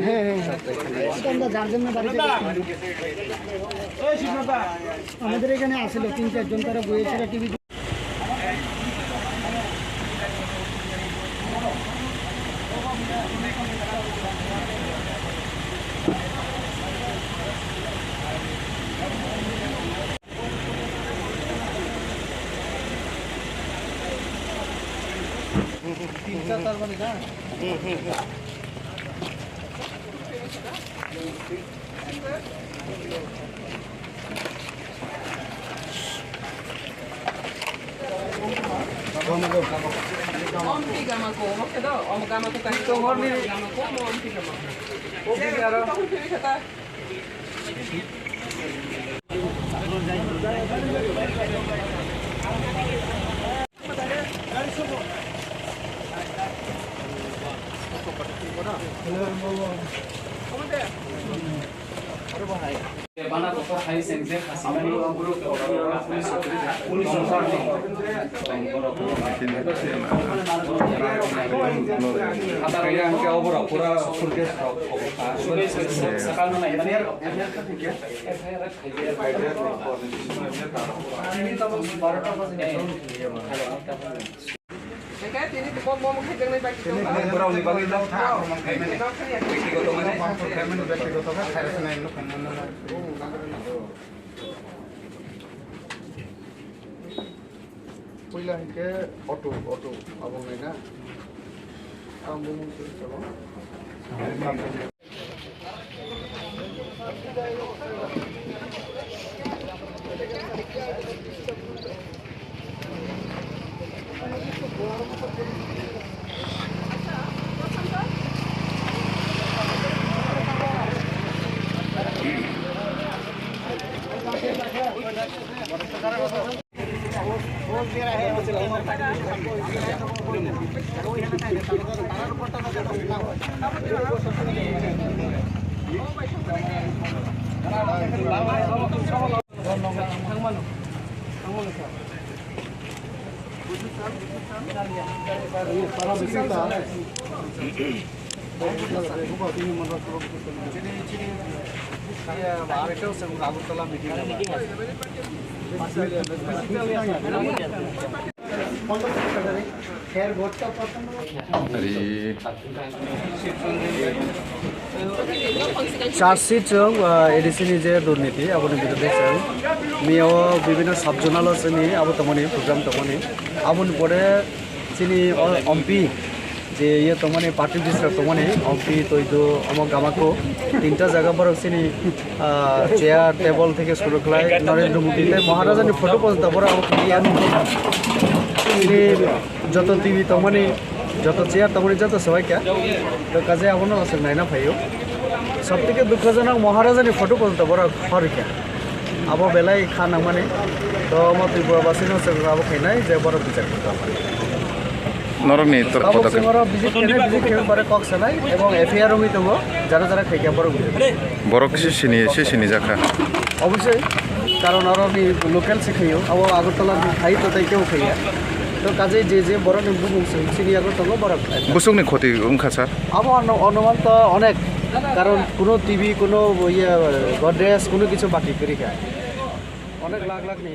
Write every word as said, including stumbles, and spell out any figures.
হ্যাঁ, হ্যাঁ, হ্যাঁ। এটা আমরা যার জন্য বাড়িতে গেছিলাম। আমাদের এখানে আসলে তিন চারজন তারা বইয়েছিল টিভি। তিন চার তার মানে না। Om pi gama ko, mo kedo, om gama ko kani, om pi gama ko, mo om pi gama ko. Borokni bagwi lang tha, bektigoto mane. Puila hinkhe auto, auto abo nai na. Ang bumung suri chalo. Ari. Charge sheet chwng, ah, A D C ni je durniti, aboni birudhe chwng miya o bibhinno sub zonal o chini abo tongmani, program tongmani. Aboni pore chini o M P je iye tongmani, party office rok tongmani, M P toido omo gamako tinta jaga borok chini, ah, chair, table theke suru khlai Narendra Modi tei Maharaja ni photo porjonto borok abo khlai ya. Chini joto T V tongmani, joto chair tongmani, joto swbai kha. To kaje abono aswk naina phaio. Sabtheke dukhojonok Maharaja ni photo porjonto borok hor kha. Abo belai kha nangmani. To omo Tripura basino chwng abo khainai je borok bichar kha. Norokni tor-, tabuk photo chwng oro visit khainai, visit khainai pore kok sanai ebong F I R wngwi tongo, jara jara khaikha borok bichar. Borok se sini, se sini jakha. Obviously, karon aro ni local se khaio, abo Agartala ni hai to tai kebo khaiya. To kaje je je borok ni bumung se sini Agartala borok. Busuk ni khoti wngkha sir? Abo ano-, anuman to onek, karon kuno T V, kuno iye, Godrej, kuno kichu baki kwrwi kha. Onek lakh lakh ni.